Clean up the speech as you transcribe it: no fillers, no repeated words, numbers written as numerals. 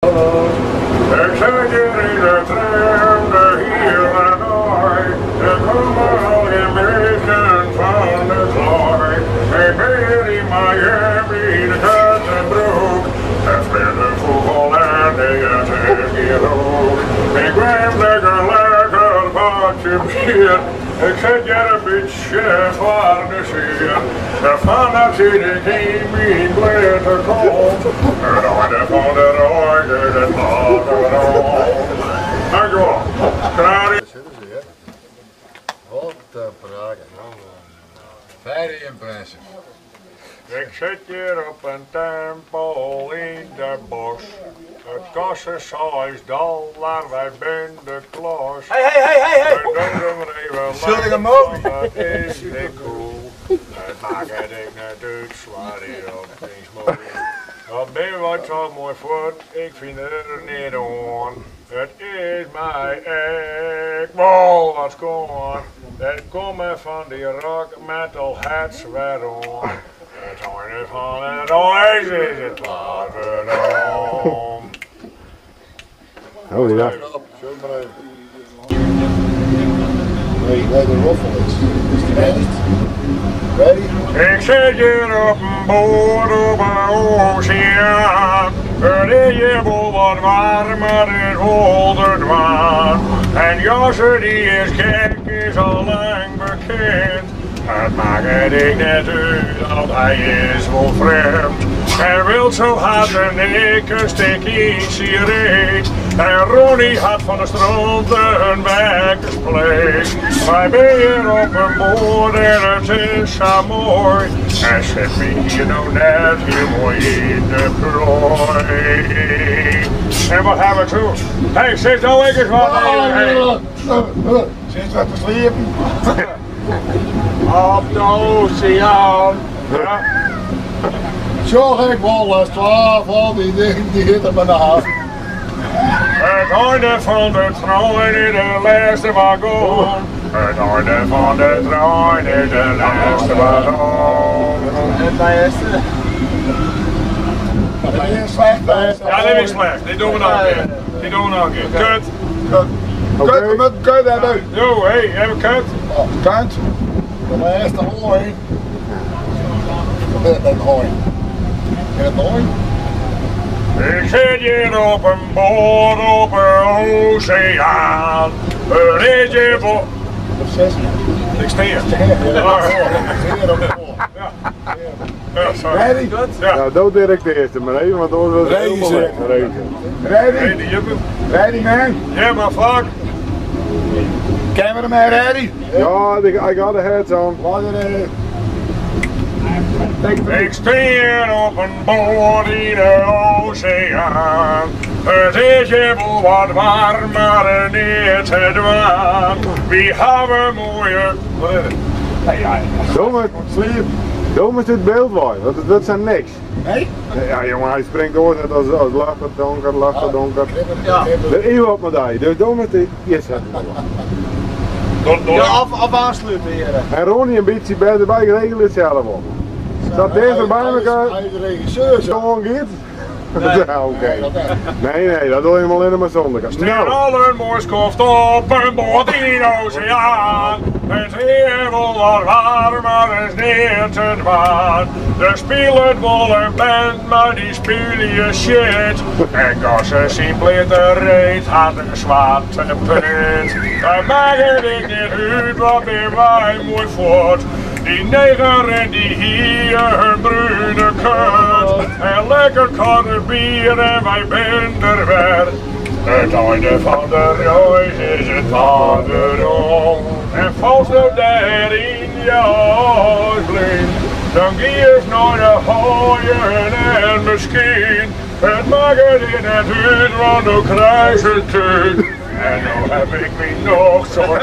Ik sit hjir yn de tram de hiele dei, der komme al gjin minsken fan de klei. Ik bin hjir yn Miami yn in koarte broek, der fleant in fûgel en it is gjin roek. Ik nim lekker lekker bakje bier, ik sit hjir in bytsje foar de sier. De fanatyk yn myn bleate kont, it einde fan de reis is it paad werom. Dankjewol. Klaar. Daar zitten ze, hè. Wat een praat. Very impressive. Ik sit hjir op in tempel yn de bosk. It kostte $6, wy binne de klos. Hey, hey, hey, hey, hey! We doen er even Zul ik hem langs, ook? want dat is niet cool. Het maakt het ik net uit, zwaar hier op mijn smoel. Dat ben wat zo mooi voort, ik vind er niet aan. Het is mij echt wel wat schoon. Het komen van die rock metal heads weer aan. Het einde van het reis is het paad werom. Oh ja. Zo maar even. Nee, nee, de roffel is. Is die ready? Ready? Ik zit hier op een boot op een oceaan. Het is hier wel wat warmer is 100 waan. En Josse die is gek, is al lang bekend. Het maakt het ik net uit, want hij is wel vreemd. Hij wil zo hard en ik een stik in zijn reet. En Ronnie had van de strand een wekkerspleet. Wij ben hier op een boot en het is zo mooi. En zit me hier nou net heel mooi in de plooi. En wat hebben we toen? Hey, zit nou eens wat even. Hey. Zit wat te sliepen? Op de oceaan. Ja. Zorg ik wel eens 12 al die dingen die zitten bij de haven. Het einde van de trein in de laatste wagon. Het einde van de trein in de laatste wagon. Het laatste. Dat is slecht, hè? Ja, dit is slecht. Dit doen we nog een keer. Dit doen we nog een keer. Kut. Kut. Kut, we moeten kut hebben. Yo, hey, even kut. Oh, kut. De laatste hooi. Dat is een hooi. Ken het hooi? Ik zit hier op een boot op een oceaan. Het is hier voor... Of zes. Ik steer. Zeer op de voor. Ja. Ja, sorry. Ready? Ja. Nou, doe direct de eerste maar even, want anders wordt het Ready, helemaal zeg. weg. Ready. Ready? Hey, die hebben. Ready, man? Ja, maar fuck. Cameraman ready? Ja, I got the heads on. Laat het Take Ik steer op een boot in de oceaan. Het is hier wel wat warm, maar niet te dwaan. We hebben mooie... Wat is het? Nee, ja. Doe maar, Sleep. doe maar het beeld bij, want het wordt zijn niks. Nee? Ja jongen, hij springt door net als lachen donker, lachen donker. Ja. Er is wat met hij, dus doe maar het eerst. Door, Ja, of aansluiten, heren. En Ronnie een beetje bij erbij, regel het zelf op. Staat deze bij elkaar? Hij is de regisseur, zo. Gewoon giet? Nee. Ja, oké. Nee, dat echt. Nee, nee, dat doe je helemaal in maar zonder. Steer Nou, al een mooi skoft op een boot in de oceaan. Het is wel wat warm, maar is niet te dwaan. Er speelt wel een band, maar die spelen je shit. En Gosse zijn blinde reet had een zwarte put. Dat maakt het ik niet uit, wat ben wij mooi voort. Die neger en die hier hun bruine kut. En lekker korte bier en wij zijn er weer. Het einde van de reis is het paad werom. En vals nou daar in je blind, dan ga je naar de haaien en misschien. Het maakt het in het uit, want dan krijg je het uit. En nou heb ik me nog zo'n